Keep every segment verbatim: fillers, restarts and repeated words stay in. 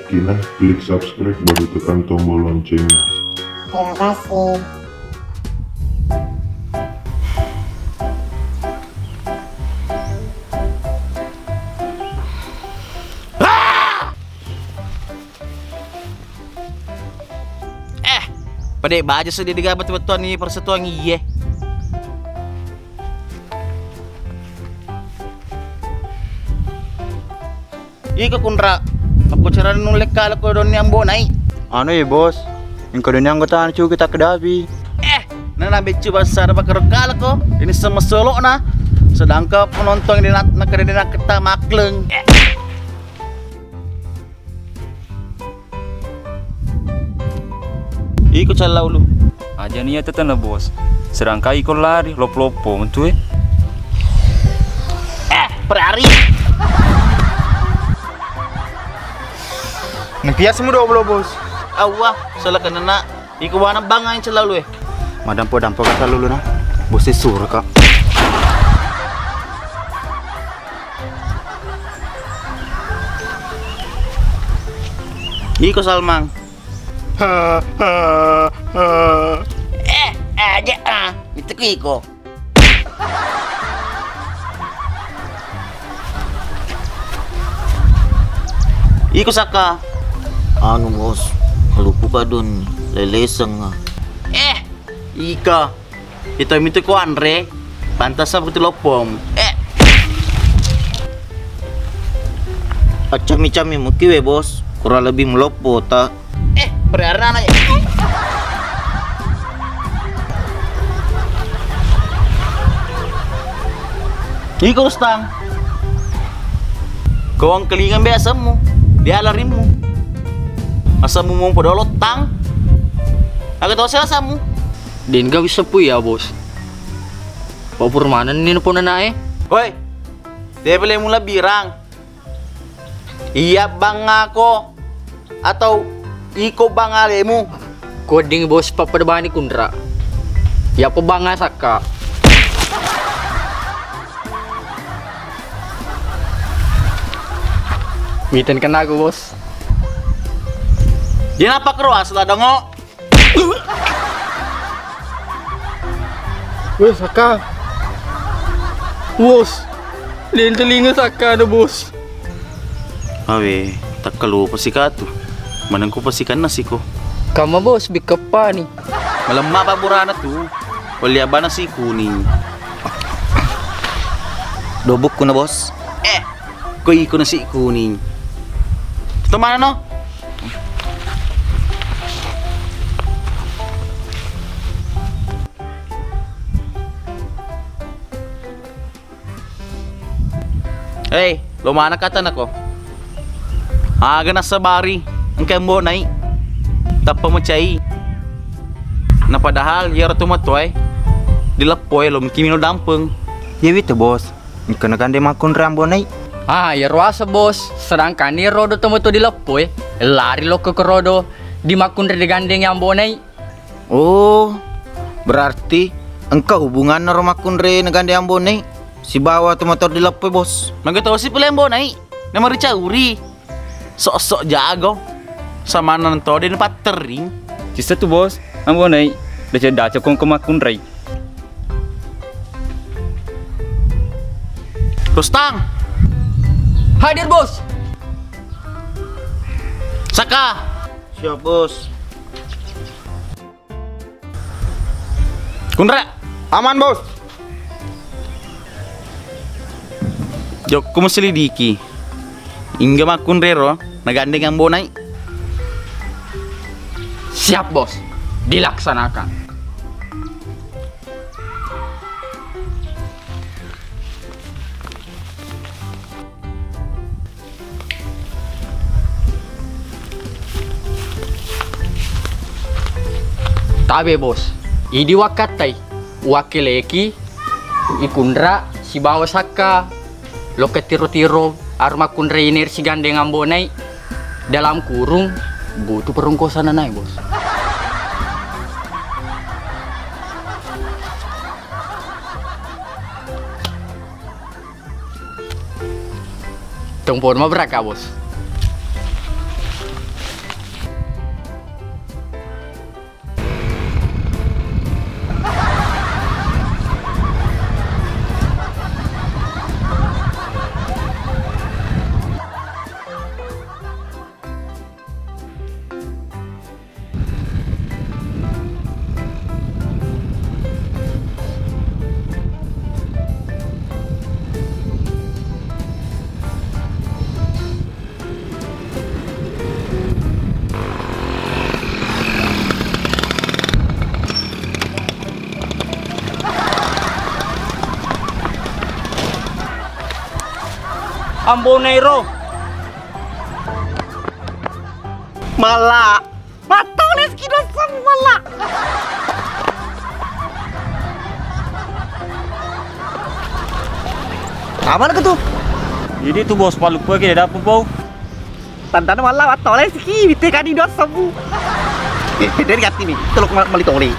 Kina, klik subscribe baru tekan tombol loncengnya. Terima kasih. Eh, pada baja sedih digabat betuan ni persetuan iye. Iko Kunra, makko cara nulle kala ko donni ambo nai. Anu ye bos, engka donni anggota anu cuki tak kedapi. Eh, nana beccu basa ada bakar kala ko. Ini sama solo na. Sedangkan penonton di nak nak di nak kita makleng. Eh. Iko calla ulu. Aja nia tetena bos. Sedangkan iko lari lop-lopo mentu e. Eh, perari. Napias mu doblo bos. Awah, salah kena nak. Iko wana bang aja calla ulu e. Madampo-dampo kata lulu na. Bos e sura kak. Iko Salmang. Ha, ha, ha. Eh, aja ah. Itu iko. Iko Saka. Anu bos, lupu kadun leleseng. Eh, ika. Ito mitu ko anre, pantas apa tu loppom. Eh. Acami-cami muki we bos, kurang lebih meloppo ta. Eh, berarti anak. Iko Ustang. Kau angkelingan be asemmu, dia larimmu. Asemmu mau podolot tang. Aku tahu saya asemmu. Den gak bisa pu ya bos. Pak Purmanen ni pun anak eh. Woi, dia boleh mula birang. Iya bang ako atau iko bang alemu? Kodding bos pappada bani kunra. Iya po bang asakka. Miten kena aku bos. Dia napa keroas lah dongo? Weh, Saka. Bos. Den telinga Saka ada, Bos. Awe, takkalupa sika tu. Manengku pasikanna siko. Kama, Bos, bikkeppani. Malemma pa burana tu. Wali abana si kuning. Dobukku na, Bos. Eh, ko iko nasi kuning. Kita mana no? Hei, lo mana kata nako? Aga nassabari engka mbo nai tappa macai. Na padahal iyaro tomatoae dileppoe lo mungkin mino dampeng. Iyawi tu, Bos. Engka nagande makkunrai ambo nai. Ah, iyaro asa, Bos. Sedangkan iyaro do tomatoa dileppoe, lari lokko kerodo di makkunrai digandeng ambo nai. Oh, berarti engka hubunganna ro makkunrai nagande ambo nai sibawa tomatoa dileppoe, Bos. Maga tosi pole ambo nai. Namaricauri. Sok-sok jago. Samanna to de napattering. Cissa tu, Bos. Ambo nai. Daca-daca kong ke makkunrai. Rustang. Hadir, Bos. Saka. Siap, Bos. Kunra. Aman, Bos. Jokko muselidiki. Ingga makkunrai ro nagandeng ambo nai. Siap, Bos. Dilaksanakan. Tabe, Bos. Idi wakkattai. Wakkileki ikunra sibawa sakka. Lokka tiro-tiro aro makkunrai ner sigandeng ambo nai. Dalam kurung butuh perungkosan nai, Bos. Tong pon mabrakka, Bos. Ambonairo. Malla. Mattoleski dossamu, Malla. Aman ke tu? Jadi tu bos palupa ke dapat bau. Tantana Malla mattoleski, bitte kani dossamu. Eh, dari hati nih, telok mal-, mali tole.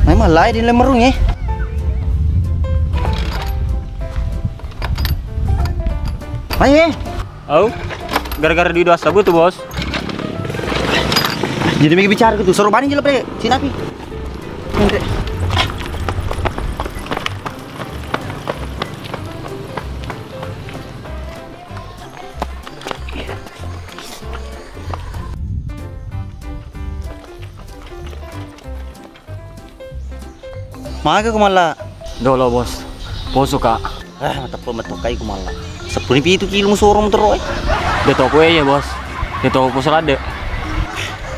Mai Malla e di lemerung e. Mai e. Au, gara-gara di dua sabu tu bos. Jadi mega bicara gitu, suruh bani jelo pre, sinapi. Nanti. Maga ku Malla. Dolo bos. Poso ka. Eh, mateppa metto kai ku Malla. Sepuni pitu kilo musoro mutero e. De toko e ya bos. De toko poso ladde.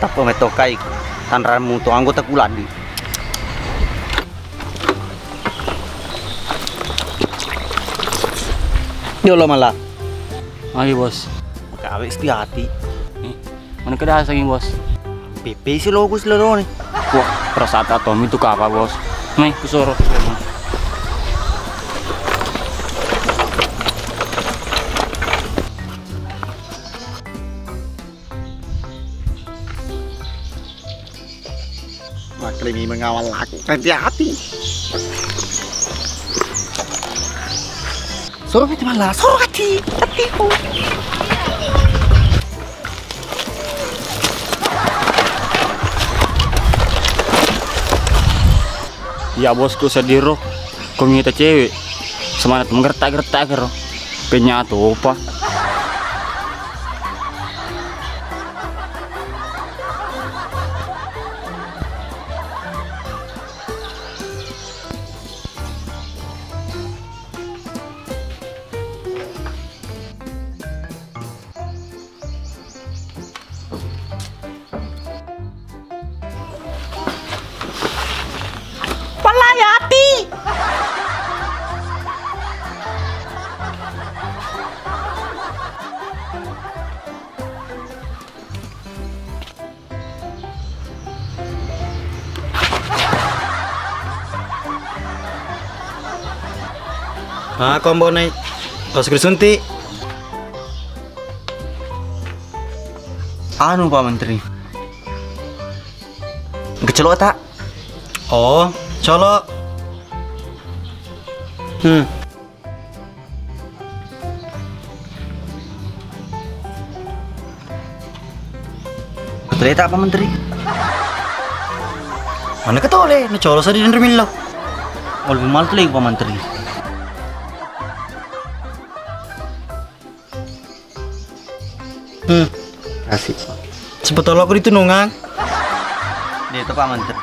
Tappa metto kai. Tanranmu to anggota ku ladde. Dolo Malla. Magi bos. Maka awe istiati. Mana kedasangi bos? P P si logo si lorone. Wah, perasaan tak Tommy itu kapa bos? Mai kusoro. Maklemi mengawal aku, hati-hati. Soro hati Malla, soro hati, hatiku. Iya bosku sedih ro, ko ngita cewek semangat menggertak-gertak ro, penyatu opa. Pelayati. Ah, kombo nai. Pas disuntik. Anu, Pak Menteri. Kecelok tak? Oh, colok. Hmm. Tole tak Pak Menteri? Mana ketole? Nacolo sa di denre millau. Walaupun mal tole Pak Menteri. Hmm. Asik. Sebetulnya aku ditunungan. Dia itu Pak Menteri.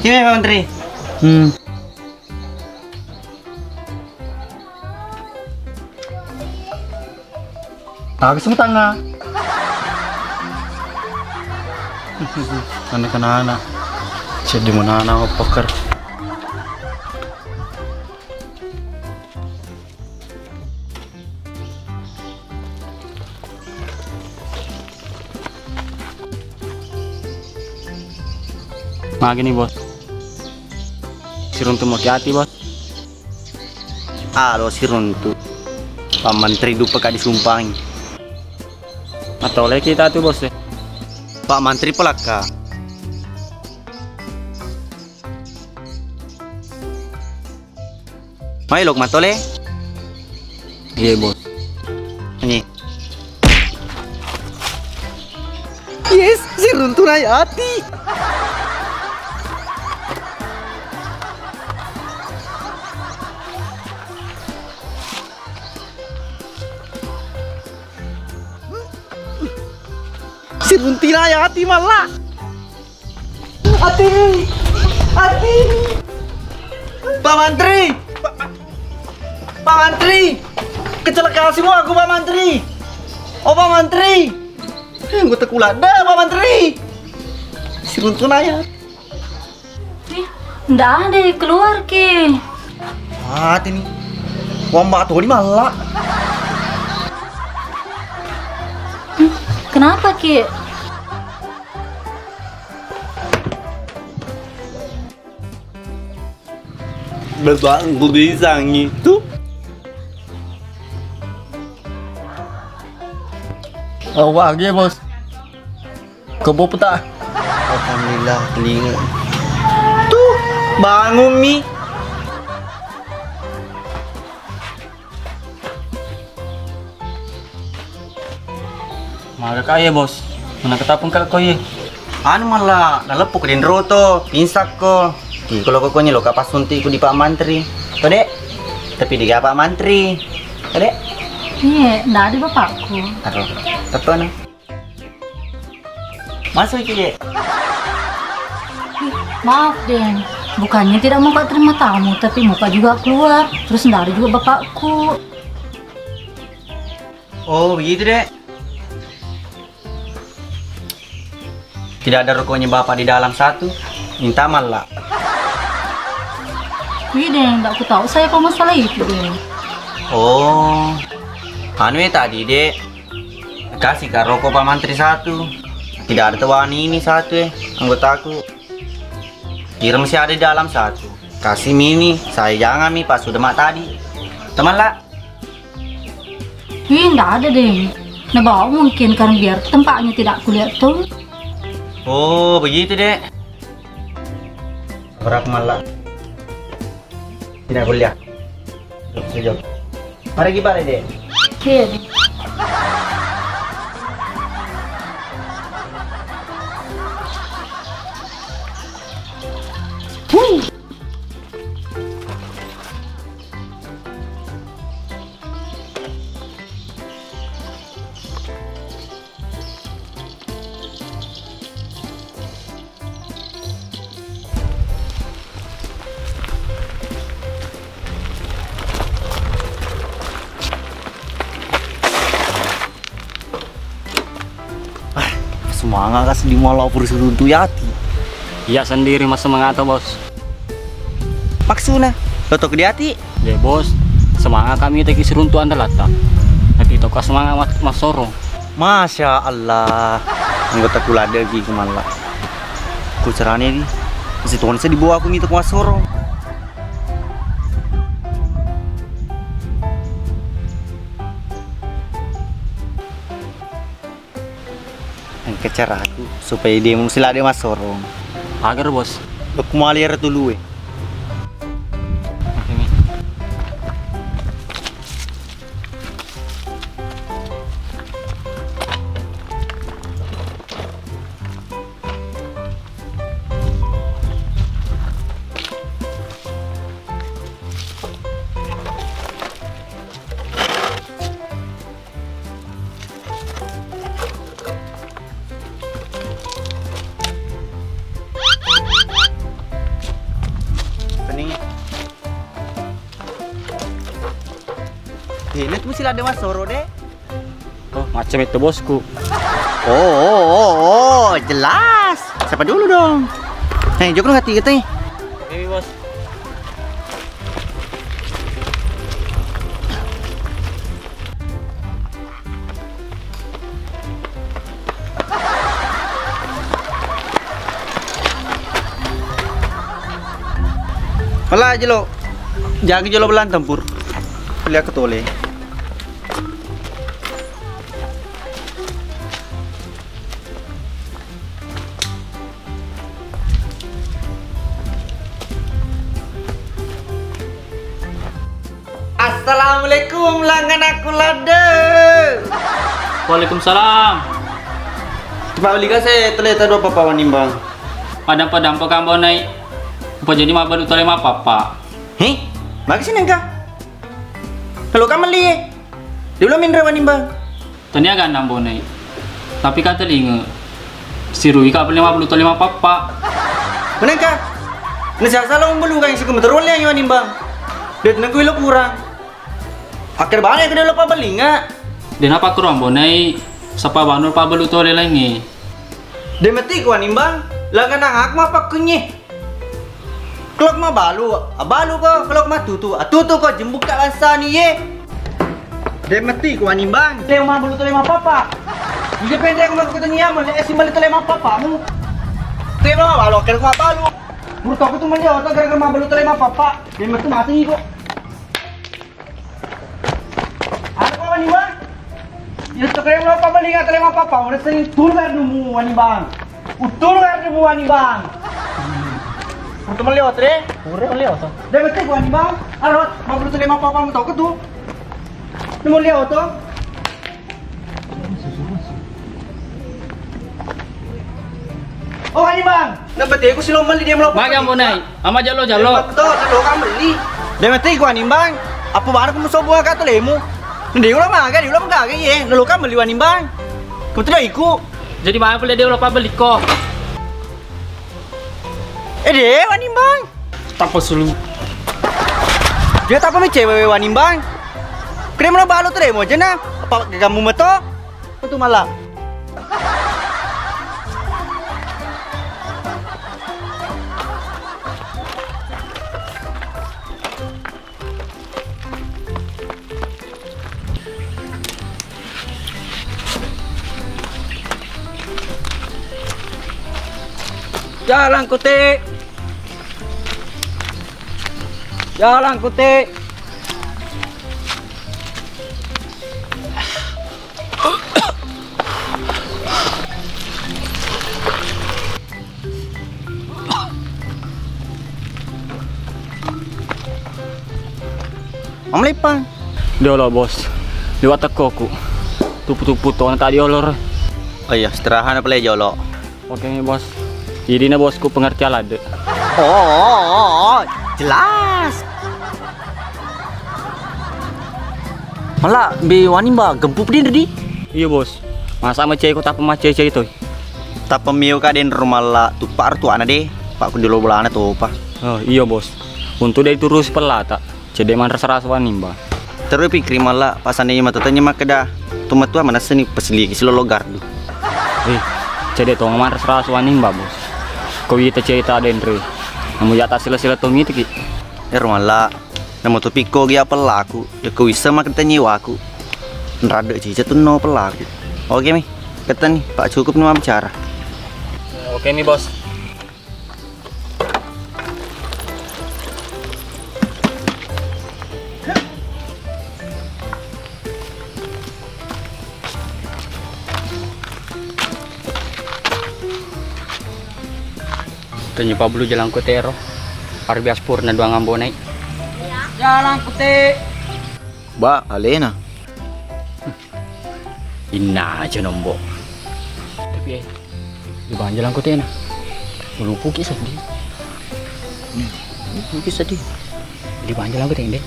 Sini Pak Menteri. Hmm. Aga semu tangnga. Anak-anak. Sedih menana poker. Magi ni bos. Siruntu moki ati bos. Alo siruntu. Pak Menteri dupa ka disumpangi. Matole kita tu bos e. Pak Menteri pelakka. Mai lok matole. Iya bos. Ini. Yes, siruntu nai ati. Siruntu nai ati Malla. Ati! Ati! Pak Mantri! Pak, Pak, Pak Mantri! Kecelakaan semua aku, Pak Mantri! Oh, Pak Mantri! Eh, anggota kuladde, Pak Mantri! Siruntu naya. Ih, ndak ada, keluar ki. Mati nih. Wamba toni malla. Hmm, kenapa ki? Bapakku bisa ngitu. Oh, wah, dia, Bos. Kebo peta. Alhamdulillah, telinga. Tuh, bangun mi. Maga ka ye, Bos. Mana ketapung ka ko ye? Anu malla, naleppu ko denroto, pinsakko. Ki, kalau koko nyelo ka pasunti ku di Pak Mantri. To, Dek? Tapi di Pak Mantri. To, Dek? Iya, ndak ada bapakku. Aduh, teto na. Masuk ki, Dek. Ih, maaf, Deng. Bukannya tidak mau Kak terima tamu, tapi mau Kak juga keluar. Terus ndak ada juga bapakku. Oh, begitu, Dek. Tidak ada rokoknya Bapak di dalam satu, minta malla. Wih, Deng, nggak ku tahu saya kalau masalah itu, Deng. Oh, anu ya tadi, Dek. Kasih ka rokok Pak Mantri satu. Tidak ada tewani ini satu, eh, anggotaku. Kira masih ada di dalam satu. Kasih mi ini, saya jangan mi, Pak, sudah mak tadi. Teman lah. Wih, ndak ada, Deng. Nabawa mungkin karena biar tempatnya tidak kulihat tuh. Oh, begitu, Dek. Berat malah. Tidak kuliah. Sejauh. Mari kita balik, Dek. Iya, Dek. Wih. Ah, semangat kas di malau purus runtu yati. Iya sendiri mas semangat, Bos. Maksuna, lotok di ati? Ya, Bos. Semangat kami teki siruntu andalatta. Tapi toka semangat mat-, masoro. Masya Allah. Anggota kuladde ki kemalla. Ku carane di. Masih tuan saya dibawa aku mito ku masoro. Engka caraku supaya dia musi lade massorong. Agar, Bos. Bekku mali era tulue. Oke, Mi. Pening. Ini tuh masih ada mas soro deh. Oh, macam itu bosku. Oh, oh, oh, oh, jelas. Siapa dulu dong? Nih, jok lu hati kita nih. Oke, Bos. Mala jelo. Jagi jelo belang tempur. Lihat ketole. Assalamualaikum, langan aku lade. Waalaikumsalam. Coba beli kasih teleta dua papa wanimbang. Padam-padam pa kambo nai. Upa jadi mabalu tole mapapa. Heh, maka sini engka. Kalau kamu beli, dulu minra wanimbang. Tania gannang bonai. Tapi katelinga, sirui ka lima puluh to lima pappa. Menengka. Nasala-sala membalu kan, suka meterol yang Wanimbang. Dia tenang kuilo kurang. Akhir banget aku dia lupa beli nggak? Dia napa kurang bonai? Sapa banu pabalu tole laingi. De' meti ku Wanimbang, langganang aku mapakkunye. Kelok mabalu, abalu ko, kelok matutu, atutu ko, jembuka bangsa ni ye. De' meti ku Wanimbang. Teo mabalu tole mapapa. Ije pende aku mau ketemu ya, mau esi balik tole mapapa mu. Teo mabalu, akhir ku mabalu. Menurut aku tuh mending otak gara-gara mabalu tole mapapa. De' meti mati ko. Apa Wanimbang? Ya sekarang lo apa beli nggak tole mapapa? Udah sering turun gardumu Wanimbang. Utur gardumu Wanimbang. Untuk melihat re? Pura melihat. De' meti ku Wanimbang. Arot, mau beli tole mapapa mu tau ke tuh? Ini mau lihat tuh. Oh, Wanimbang. Nabete ku silo meli dia melo. Magi ambo nai. Ama jalo-jalo. Betul, lo kan beli. De' meti ku Wanimbang. Apa baru ku musobu ka tolemu? Ndi ulah maga, ndi ulah maga ye. Lo kan beli Wanimbang. Kebetulan iku. Jadi mana pula dia ulah pabeli ko? Eh, de' Wanimbang. Tapa sulu. Dia tapa mecewe Wanimbang. Kira mau balu tolemu aja nah. Apa kamu meto? Itu malah. Jalan Kote. Jalan Kote. Amleppang. Diolo, Bos. Liwat tekkoku. Tupu-tupu tona tadi olor. Oh iya, istirahat apa le jolo? Oke nih, Bos. Jadi na bosku pengertian ladde. Oh, oh, oh, oh, jelas. Mala bi Wanimbang gempu pedin di. Iya, Bos. Masa macai ko tapa macai cai toy. Tappa miu ka den rumalla tuppa artuana de. Pak ku di lo bolana topa. Oh, iya, Bos. Untuk dari turus pelata. Cedde manrasa-rasa Wanimbang. Terus pikiri mala pasanne matotennya makkeda, "Tumatua manessani pasiliki silolo gardu." Eh, cedde tong manrasa-rasa Wanimbang, Bos. Ko wita cerita denre. Namu yata sila-sila tong itu ki. Ero mala, namu tu pikko gi apa laku. Deko wissa makkeda nyewaku. Nrade cica tu no pelaku. Oke mi, ketani, Pak, cukup nih bicara. Oke mi, Bos. Tenyu pabulu jalang kutero. Arbias purna duang ambonai. Jalang kute. Ba, alena. Inna aja nombo. Tapi eh, di banjalang kotena. Melupuki sedih. Hmm, melupuki sedih. Di banjalang kotena deh.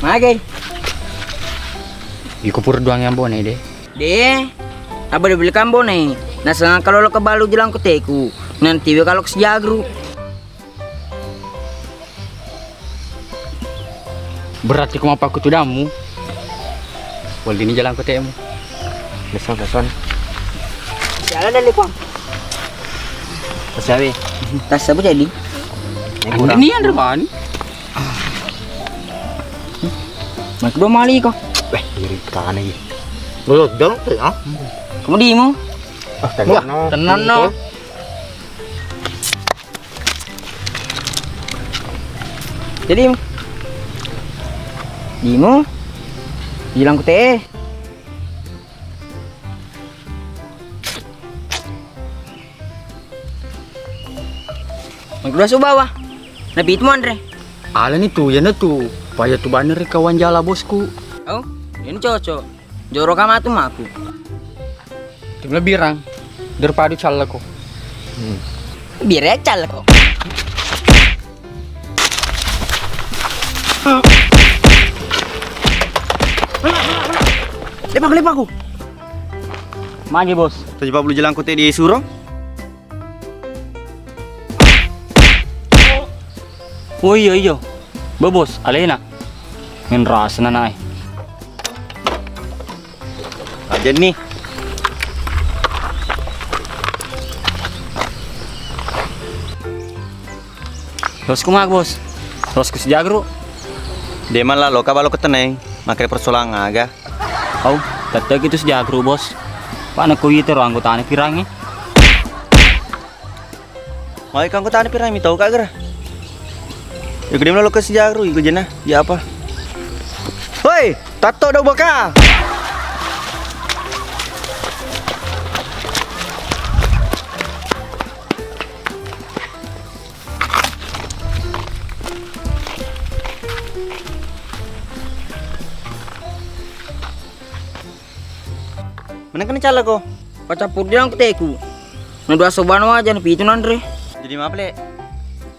Magai. Iko pura duang yang bone deh. Deh. Apa dibeli kambone? Nasanga kalau lo kebalu jalang koteku. Nanti we kalau kesejagru. Berarti ku mappaku tudammu. Weddini jalang kotemu. Beson, beson. Jalan dari kuang. Masih awi. Rasa apa jadi? Ini kurang. Ini yang depan. Mak dua mali kok. Weh, iri tanah ya. Belum dong tuh ya. Kamu dimu? Ah, tenang no. Tenang no. Jadi, dimu bilang ku teh. Mangkudua su bawa. Nabi itu manre. Alani tu, yana tu. Paya tu banner kawan jala bosku. Oh, ini cocok. Joro ka matu maku. Tim lebirang daripada callako. Hmm. Bire callako. Lepak, lepak ku. Magi, Bos. Tadi Pak Bulu Jelangkote di Surong. Oh iya, iya. Ba, Bos, alena. Menrasa nanae. Aja nih. Terus ku mak, Bos. Terus ku sijagru. De malla loka balo ketenai. Makre persoalan aga. Au, tette gitu sijagru, Bos. Pak, nakko ite ro anggotane pirangi. Mai kanggo tani pirang mi tau ka gera. Iko dem lo ke sijaru iko jena. Ya apa? Hoi, tatto do baka. Menang kena cala ko. Pacappur jalang keteku. Na dua sobano aja na pitu nanre. Jadi maaf le.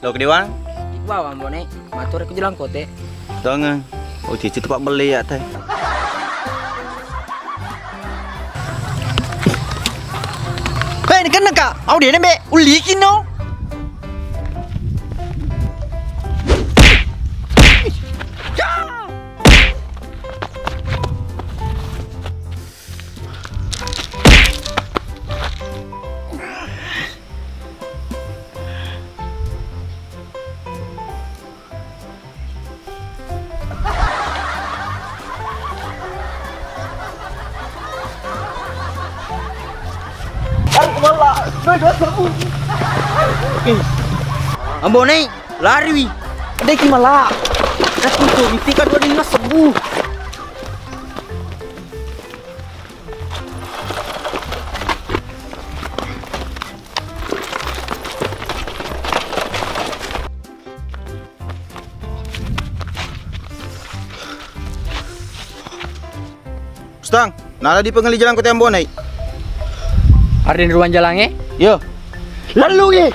Lo ke dewang. Iku bawa mbone. Matur ke jalang kote. Jangan. Oh cici tempat beli ya teh. Hei, ini kena kak. Au dia nembe. Ulikin no. Ambonei, lariwi. Deki mala. Aku tuh, mimpi kan dua lima sebu. Stang, nala di pengelli jalang kote Ambonai. Arden ruang jalange? Yo. Lalu ge.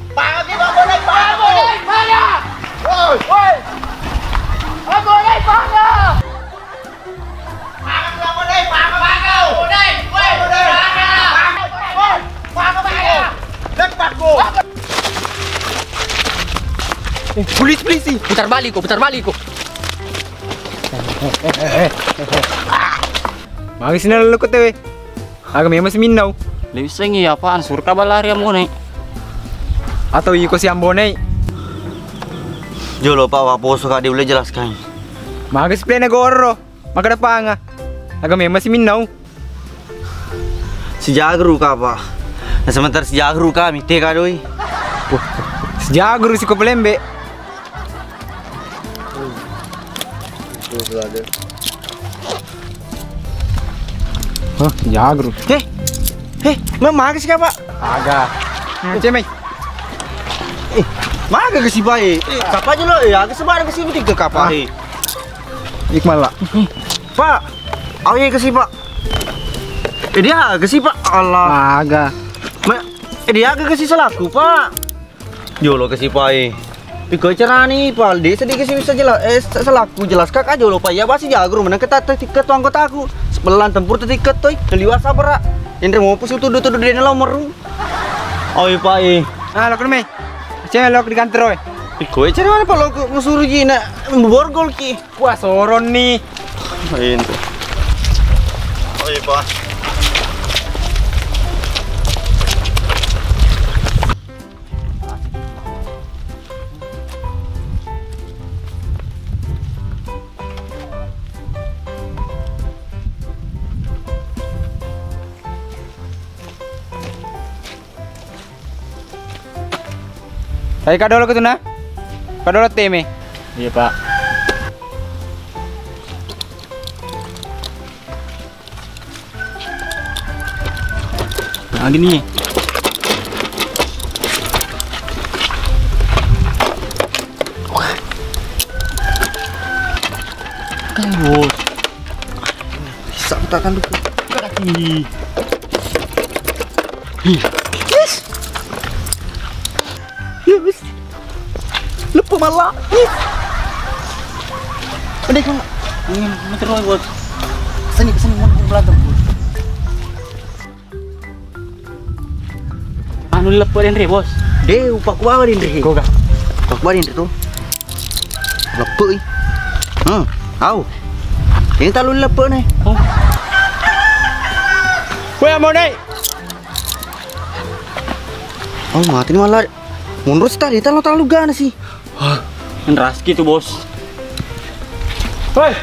Pagi Ambonai, pagi Ambonai, pagi. Woi, woi. Ambonai, pagi. Eh, polisi, polisi. Putar balik ko, putar balik ko. Magi sini lalu ko tewe. Aga memang siminnau. Lebih sengi apaan surka balari Ambonai. Atau iko si Ambonai. Jolo pak, waposo kak diule jelaskan. Magi si plena goro. Maka dapanga. Aga memang siminnau. Sijagru ka, Pak. Nah, sementara sijagru ka, mite ka doi. Wah, sijagru si ko pelembe. Hah, sijagru. Heh. Heh, memang maga si ka, Pak? Aga. Cemai. Eh, maga ke si Pak, eh? Eh, kapa aja lo, eh, aga sebar ke si tiga kapa, eh. Ikmal lah. Pak, awe ke si Pak. Eh, dia ke si Pak. Allah. Aga. Ma, eh, dia ke si selaku Pak. Jolo ke si Pak, eh. Piko carani Pak, de sedikit sih bisa jelas, eh, se-, selaku jelas kakak jolo Pak. Ya pasti jago menang kita tiket tuh angkotaku. Sebelah tempur tuh tiket tuh, keliwat sabar. Indra mau pusu tuduh-tuduh dia nomor. Oi Pak, eh. Ah, lo ke rumah. Cewek lo di kantor, oi. Iko, eh, carani Pak lo ke musuruh ji nak borgol ki. Wah, soron nih. Ayo, Pak. Ayo, Kak, dolo ke tuna. Kak, dolo teme. Iya, Pak. Nah, gini. Kan, Bos. Bisa tak kan dulu. Ih. Yes. Yes. Lepo mala. Yes. Udah kan. Ini muter lagi, Bos. Sini, sini, mau berantem, Bos. Anu lepo denre, Bos. De, upak bawa denre. Koga. Upak bawa denre tuh. Leppe' i. Hmm, au. Ini talu leppe' nih. Weh, Ambo Nai. Oh, mati nih malah. Mundur sih tadi, talu, talu gana sih. Hah, nraski tu, Bos. Hoi.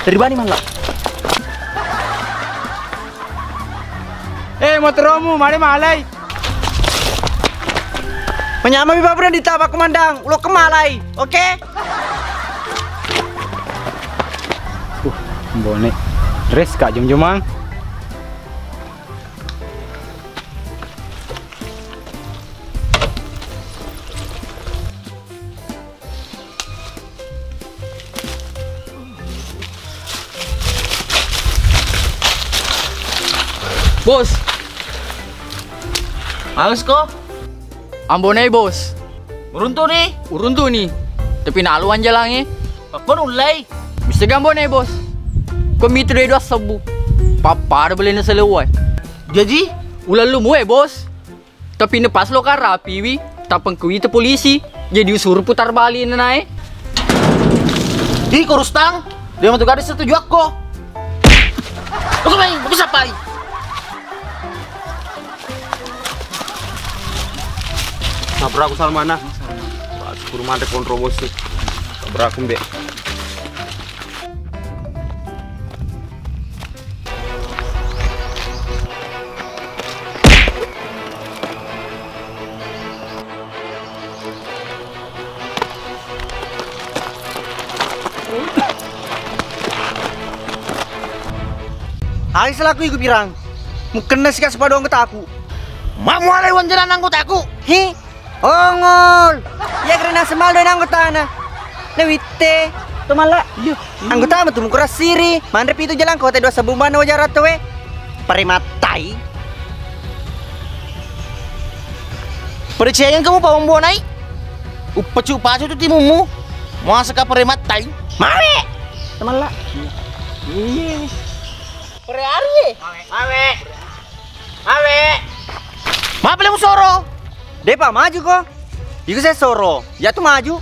Dari bani malah. Eh, motormu, mari malai. Manyameng mi pabura ditabak komandan, ulo kemalai, oke? Uh, Ambo Nai. Res, Kak, jom-jomang. Bos. Aus ko? Ambo Nai, Bos. Uruntu ni? Uruntu ni. Tapi nalu anjalangi. Apa nulai? Bisa gambo Nai, Bos. Ko mitu dua sebbu. Papa ada beli nasi lewat. Jaji? Ulang lu mue, Bos. Tapi ne pas lo karapiwi, tapengkui te polisi. Jadi usuru putar balik nenae. Ih, ko Rustang, dia matu gadis setuju aku. Aku main, aku sapai. Sabar aku Salmana. Sepuluh mante kontrol bos. Sabar aku, Mbak. Hai selaku iku pirang. Mukenna sika sepadu anggotaku. Mamualai wanjalan anggotaku. Hi, Ongol. Iya kena semal dan anggotana. Lewitte. Tumala. Iya. Anggota matu mukura siri. Manre pitu jalan kota dua sabumban wajar atau we. Premattai. Percaya kamu pawang bonai? Uppacu-pacu tu timumu. Masa ka premattai? Mawe. Tumala. Iya. Pare ari. Mawe. Mawe. Mawe. Mape le musoro? Depa maju ko. Iku saya soro. Ya tu maju.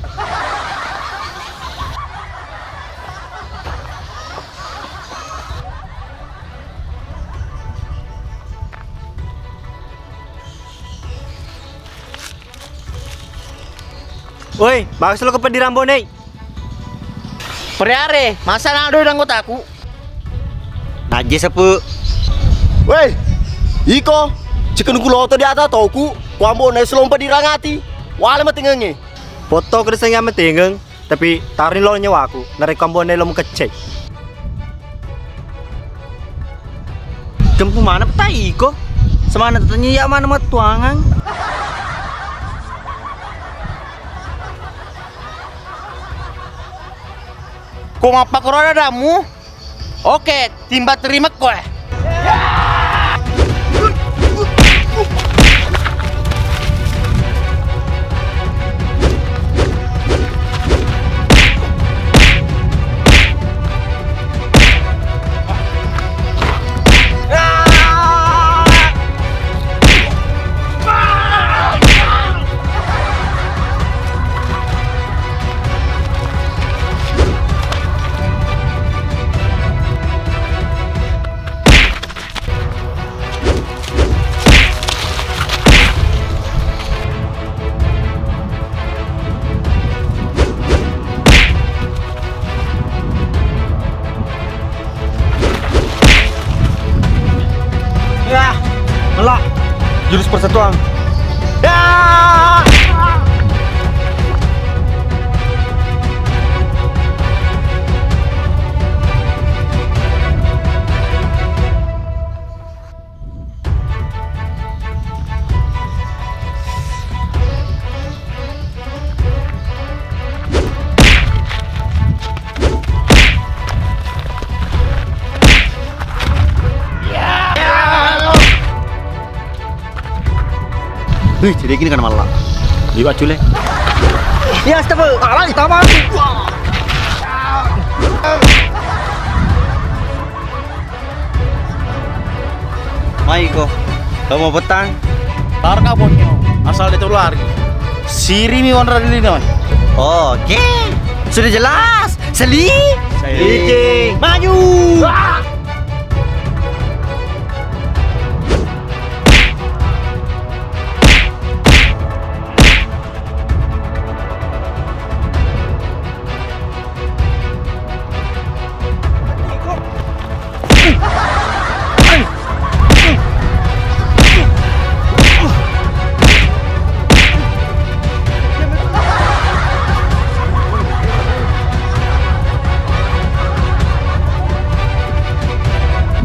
Woi, bagus lo ke pedi rambo nei. Periare, masa nado danggotaku? Najje sepu. Woi, iko, ciken ku loto di ata toku, ku ambo ne selompa dirangati. Wale matengengnge. Potto ku deseng matengeng, tapi taroni lo nyawaku, narekko ambo ne lo mukecce. Kempu mana petai iko? Semana tetenya iya mana matuangang. Ko mappakoro dadamu? Oke, timba terima koe. Ya, melak. Jurus persatuan. Ya! Wih, jadi gini kan malah. Liwat cule. Ya, astagfirullah. Alai, taman. Mai ko. Kamu petang. Tarka bonyo. Asal itu lari. Sirimi wanra di lino. Oke, sudah jelas. Seli. Seli. Maju.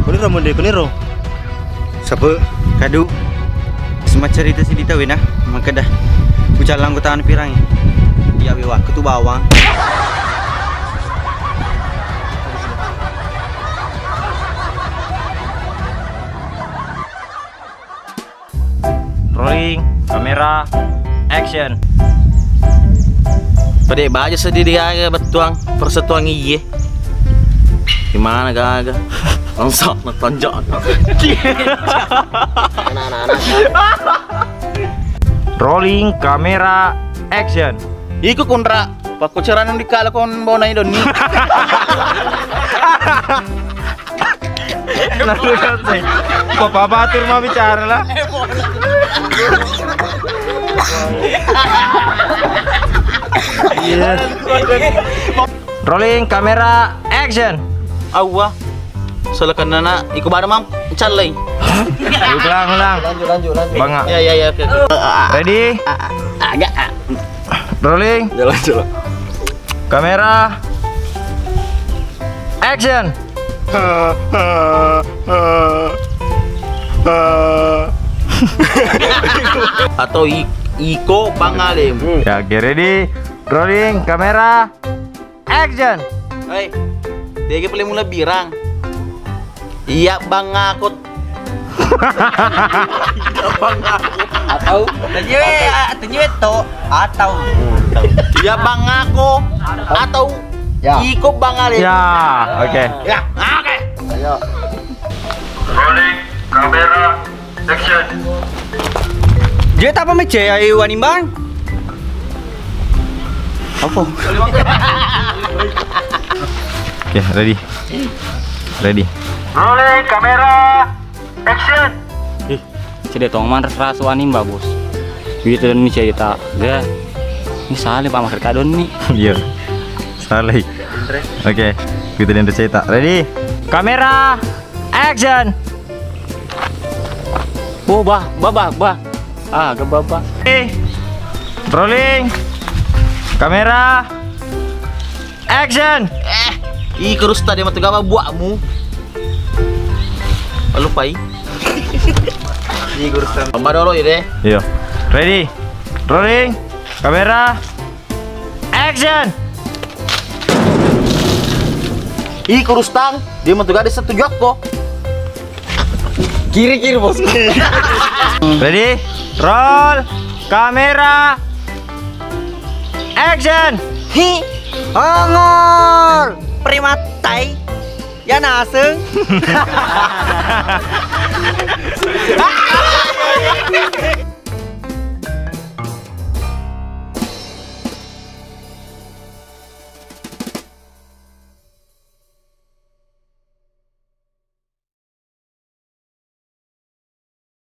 Kuniro munde, kuniro. Sape kadu semacam cerita sedita wena, makkeda ucallang kutana pirangi. Iya, wewa, aku tu bawang. Rolling, kamera, action. Pede baja sedih dia bettuang persetuang iye. Di mana gaga? Langsung nonton. Anak-anak. Rolling, kamera, action. Iko konra, pakko carana dikala kon bona idonni. Lalu kasih. Papa batur mau bicara lah. Iya. Rolling, kamera, action. Awwa. Soalnya karena nak, iko bada mam, calai. Ulang, ulang. Lanjut, lanjut, lanjut. Bangga. Ya, ya, ya, oke, oke. Ready? Agak. Rolling. Jalan, jalan. Kamera. Action. Atau i-, iko bangalem. Ya, oke, ready? Rolling, kamera. Action. Hei, dege pole mula birang. Iya bang aku. Iya bang aku. Atau tenyewe, ah, tenyewe to atau. Iya bang aku atau. Ya. Iko bang ale. Ya, oke. Ya, oke. Ayo. Rolling, kamera, action. Dia tak apa mece ai wanimbang? Apa? Oke, ready. Ready. Rolling, kamera, action. Ih, cedek tong man rasu wanimbang, Bos. Gitu dan ini cerita. Ga. Ini salah Pak Masker kadon nih. Iya. Salah. Oke, gitu dan cerita. Ready? Kamera. Action. Oh, bah, bah, bah, bah. Ah, gak bah, bah. Eh, rolling. Kamera. Action. Eh, ih, terus tadi matu gama buakmu. Lupai. Ih, terus tambah dulu ya deh. Iya. Ready. Rolling. Kamera. Action! Ih, kurustang, dia mentu gade setuju aku. Kiri, kiri, Bos. Ready? Roll. Kamera. Action! Hi. Ongol. Primatai. Ya naseng.